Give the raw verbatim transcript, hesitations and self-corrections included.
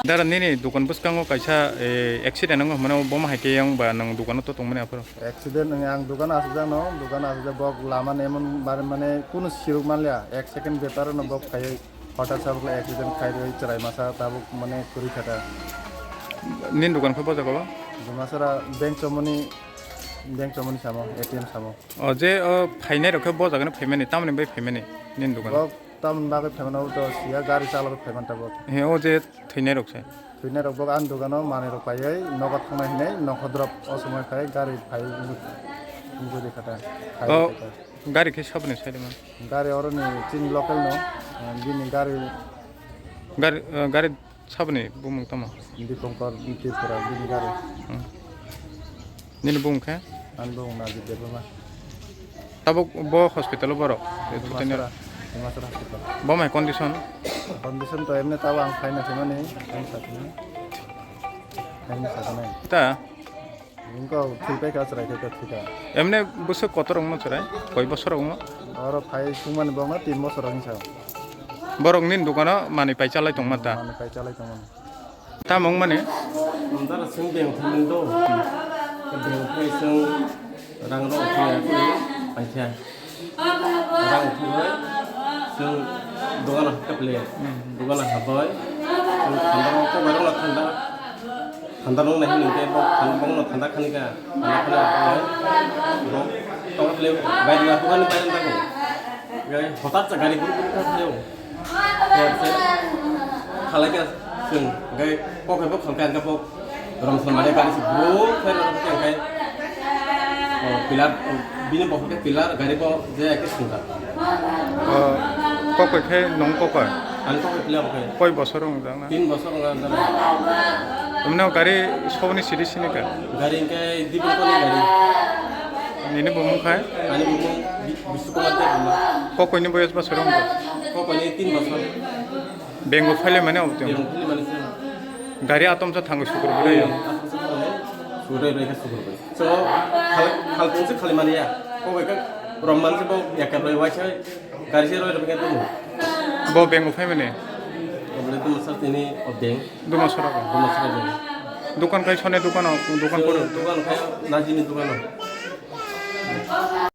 Dara, nini dukan bwskango kaisa, eh, accident wngkha hwnmano, bo ma hai khe yang ba nwng dukano to tongmani aphuru? Accident wngya, ang dukano asukjakno, dukano asukjak, bok lama ni emon bare mane kunu siruk manliya, ek second bepar no bok phaiwi hotat sabuk accident khai rwi chwrai masa tabuk mane kwrwi kha ta. Nini dukan khe bo jaga o? Dumasara bank chomoni, bank chomoni samo, A T M samo. O je o phainai rok khe bo jaga no phaimani, tamoni bai phaimani nini dukan? Bok tamoni bagwi phaimano to siya gari chalok phaiman ta bok. He, o je thwinai rok se? Thwinai rok bok ani dukano manwi rok paiwi nogo thangnai hinwi nokho drop o somoi phai gari phai wngwi kha ta. O gari khe saboni side man? Gari oro ni chini local no, bini gari. Gari, eh, gari saboni bumung tamo? Dipankar Tripura bini gari. Hmm. Nini bumung khe? Ani bumung Najib Debbarma. Tabuk bo hospital o borok? Dimasara, Dimasara hospital. Bo mai condition? Condition to emni tabo ang phaina thwimani, ang sa thwimani. Ang sa thwimani. Ta? Wngkha thwi paikha, chwrai khe thwikha. Emni bwswk kotor wngma chwrai? Koi bosor wngma? Oro phai chwngmani bokno tin bosor wngsa. Borok nini dukano manwi pai chalai tongma ta? Manwi pai chalai tongmani. Tamo wngmani? Dara chwng beng thangmani do. Beng thai chwng rang rok thangya khe paikha. Rang thangwi chwng dogano hakhe play. Dogano habwi chwng thanda rok kokbai rokno thanda. Thanda rok nai hwnwi khe bo thanda, bokno thanda khani kha. Thanda khani habwi bo tongma play bai rwna bukhani bai rwna ko. Hotat sa gari guru guru kha thaio. Khalai kha chwng, hwnkhe kok hai bo khalkha, hwnkhe bo romsal mane gari se bro khe rw khe hwnkhe, o, pillar, o, bini bokhok khe pillar, gari bo je khe swngjak. O, kok hai khe nwng kok hai? Ani kok hai pillar bo khe. Koi bosor wng jak na? Tin bosor wng jak na. Tamni o gari soboni siri sini kha? Gari hwnkhe Dipingkoni gari. Nini bumung khai? Ani bumung Bi-, Bisnu Kumar Debbarma. Kokoi ni boyos bosor wng jak? Kokoi ni tin bosor. Bengo phaile mane obo tong. Bengo phaile mane se. Gari atom sa thango sukur bwlai yo. Atom sa thango sukur bwlai khe sukur bwlai. So, khal-, khalkung se khali mani ya. Ko bai ka rom man se bo yakar bai waisa gari se roi roi ka tong. Bo bengo phai mane. Obo le tong sa tini o beng. Duma sora ko. Duma sora beng. Dukan kai sone dukan o, dukan koro. Dukan kai najini dukan o.